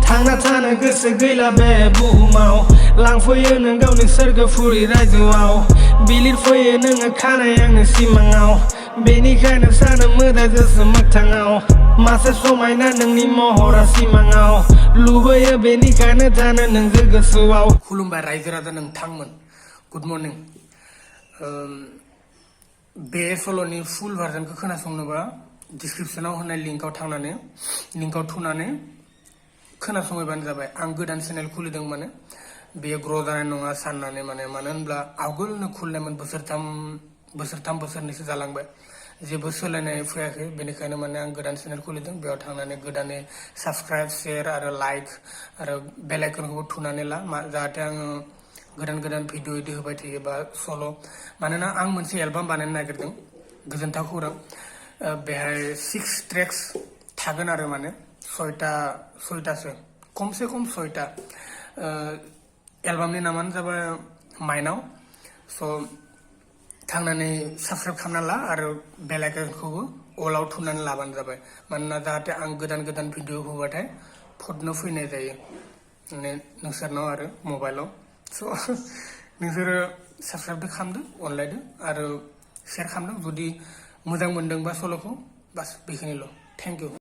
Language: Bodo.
थांना थानो गोसो गैला बे बुहुमाव लांफैयो नों गावनि सोरगोफुरि रायजोआव बिलिरफैयो नोङो खानाय आंनि सिमाङाव बेनिखायनो सानो मोदायजोंसो मोगथाङाव मासे समायना नोंनि महरा सिमाङाव लुबैयो बेनिखायनो जानो नोंजों गोसोआव। खुलुमबाय रायजो राजा नोंथांमोन, गुड मर्निं। बे सल'नि फुल भार्जनखौ खोनासंनोबा डिसक्रिपसनाव होनाय लिंकआव थुनानै खोनासंहैबानो जाबाय। आं गोदान चेनेल खुलिदों, माने बेयो ग्र' जानाय नङा साननानै, मानो होनब्ला आवगोलनो खुलिनायमोन, बोसोरथाम बोसोरनैसो जालांबाय, जेबो सोलायनाय फैयाखै। बेनिखायनो माने आं गोदान चेनेल खुलिदों, बेयाव थांनानै गोदानै साबस्क्राइब, शेयार आरो लाइक आरो बेल आइकनखौबो थुनानै ला, जाहाथे आङो गोदान भिडिअ इदि होबाय थायो बा सल'। मानोना आं मोनसे एलबाम बानायनो नागिरदों, गोजोनथाव खौरां। बेहाय 6 ट्रेक्स थागोन आरो माने सयतासो, खमसे खम 6टा। एलबामनि नामानो जाबाय माइनाव। स' थांनानै साबस्क्राइब खालामना ला आरो बेल आइकनखौबो अलाव थुनानै लाबानो जाबाय, मानोना जाहाथे आं गोदान भिडिअ होबाथाय फटनो फैनाय जायो माने नोंसोरनाव आरो मबाइलाव। स' नोंसोरो साबस्क्राइबबो खालामदो, अनलायदो आरो शेयार खालामदो जुदि मोजां मोनदोंबा सल'खौ। बास बेखिनिल'। Thank U.